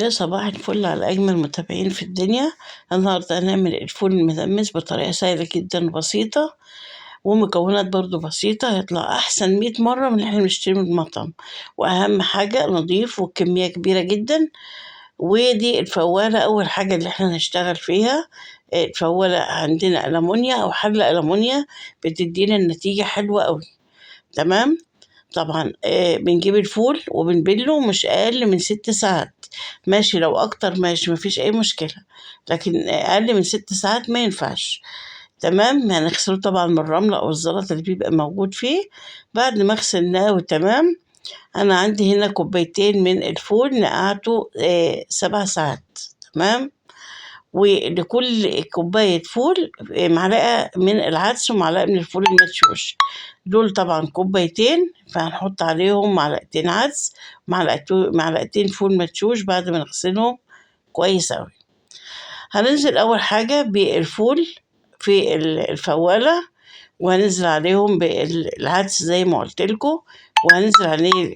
يا صباح الفل على أجمل متابعين في الدنيا. النهاردة هنعمل الفول المدمس بطريقة سهلة جدا وبسيطة، ومكونات برضو بسيطة، هيطلع أحسن 100 مرة من اللي احنا بنشتريه من المطعم، وأهم حاجة نضيف وكمية كبيرة جدا. ودي الفوالة أول حاجة اللي احنا هنشتغل فيها. الفوالة عندنا ألمونيا أو حلة ألمونيا بتدينا النتيجة حلوة أوي. تمام. طبعا بنجيب الفول وبنبله مش أقل من 6 ساعات، ماشي، لو أكتر ماشي مفيش أي مشكلة، لكن أقل من 6 ساعات ما ينفعش. تمام. هنغسله طبعا من الرمل أو الزلط اللي بيبقى موجود فيه. بعد ما غسلناه وتمام، أنا عندي هنا كوبايتين من الفول نقعته 7 ساعات. تمام. ولكل كوباية فول معلقة من العدس ومعلقة من الفول المدشوش، دول طبعا كوبايتين، فهنحط عليهم معلقتين عدس معلقتين فول مدشوش بعد ما نغسلهم كويس أوي. هننزل أول حاجة بالفول في الفوالة، وهننزل عليهم بالعدس زي ما قلت لكم، وهننزل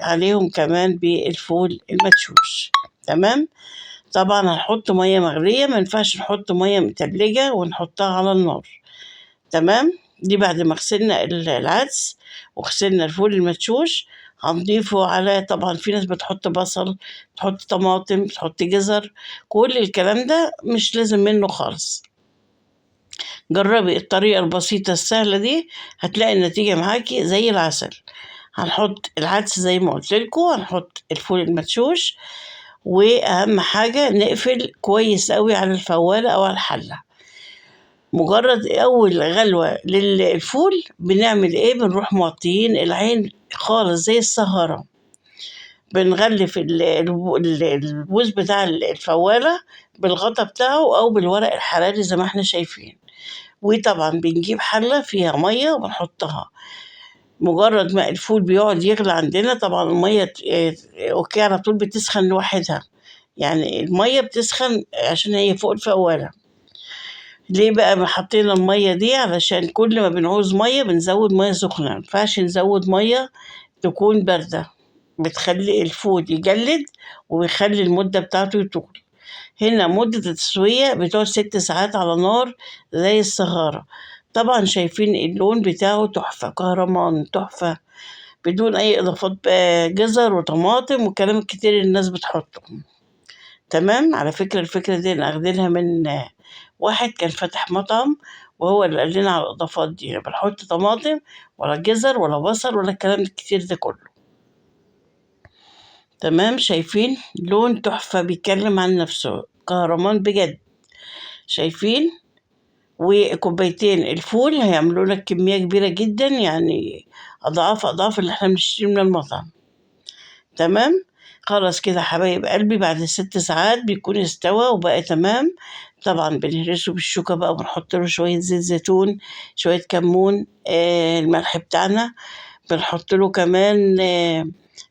عليهم كمان بالفول المدشوش. تمام. طبعا هنحط ميه مغليه، ما ينفعش نحط ميه متلجه ونحطها على النار. تمام. دي بعد ما غسلنا العدس وغسلنا الفول المدشوش هنضيفه على، طبعا في ناس بتحط بصل، بتحط طماطم، بتحط جزر، كل الكلام ده مش لازم منه خالص. جربي الطريقة البسيطة السهلة دي، هتلاقي النتيجة معاكي زي العسل. هنحط العدس زي ما قلت لكم، هنحط الفول المدشوش، واهم حاجة نقفل كويس قوي على الفوالة او على الحلة. مجرد اول غلوة للفول بنعمل ايه؟ بنروح موطيين العين خالص زي السهرة، بنغلف البوز بتاع الفوالة بالغطا بتاعه او بالورق الحراري زي ما احنا شايفين. وطبعا بنجيب حلة فيها مية وبنحطها. مجرد ما الفول بيقعد يغلى عندنا، طبعا المية okay على طول بتسخن لوحدها، يعني المية بتسخن عشان هي فوق الفوالة. ليه بقى حطينا المية دي؟ علشان كل ما بنعوز مية بنزود مية سخنة، مينفعش نزود مية تكون باردة، بتخلي الفول يجلد وبيخلي المدة بتاعته يطول. هنا مدة التسوية بتقعد 6 ساعات على نار زي السهارة. طبعا شايفين اللون بتاعه تحفة، كهرمان تحفة، بدون أي إضافات جزر وطماطم والكلام الكتير اللي الناس بتحطه. تمام. على فكرة الفكرة دي أنا أخدينها من واحد كان فاتح مطعم، وهو اللي قال لنا على الإضافات دي، لا بنحط طماطم ولا جزر ولا بصل ولا الكلام الكتير ده كله. تمام. شايفين لون تحفة بيتكلم عن نفسه، كهرمان بجد. شايفين؟ وكوبايتين الفول هيعملوا لك كمية كبيرة جدا، يعني أضعاف أضعاف اللي احنا بنشتريه من المطعم. تمام. خلاص كده حبايب قلبي، بعد 6 ساعات بيكون استوى وبقى تمام. طبعا بنهرسه بالشوكة بقى، وبنحط له شوية زيت زيتون، شوية كمون، الملح بتاعنا، بنحط له كمان،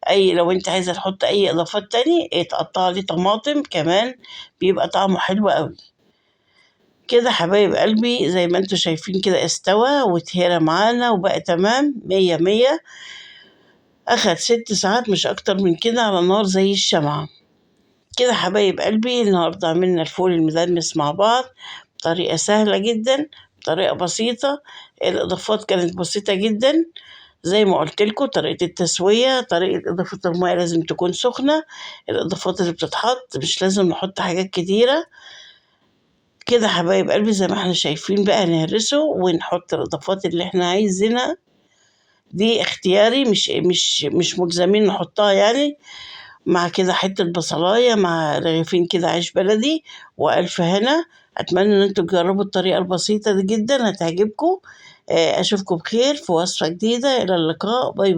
اي لو انت عايزة تحط اي اضافات تاني، تقطع ليه طماطم كمان، بيبقى طعمه حلو قوي. كده حبايب قلبي زي ما انتوا شايفين كده استوى واتهرى معانا وبقى تمام 100 100. اخد 6 ساعات مش اكتر من كده على نار زي الشمعة. كده حبايب قلبي النهاردة عملنا الفول المدمس مع بعض بطريقة سهلة جدا، بطريقة بسيطة، الإضافات كانت بسيطة جدا زي ما قلت لكم. طريقة التسوية، طريقة إضافة المية لازم تكون سخنة، الإضافات اللي بتتحط مش لازم نحط حاجات كتيرة. كده حبايب قلبي زي ما احنا شايفين بقى نهرسه ونحط الإضافات اللي احنا عايزينها، دي اختياري، مش ملزمين نحطها يعني. مع كده حتة بصلاية مع رغيفين كده عيش بلدي، وألف هنا. أتمنى إن انتوا تجربوا الطريقة البسيطة دي جدا، هتعجبكم. أشوفكم بخير في وصفة جديدة. إلى اللقاء، باي باي.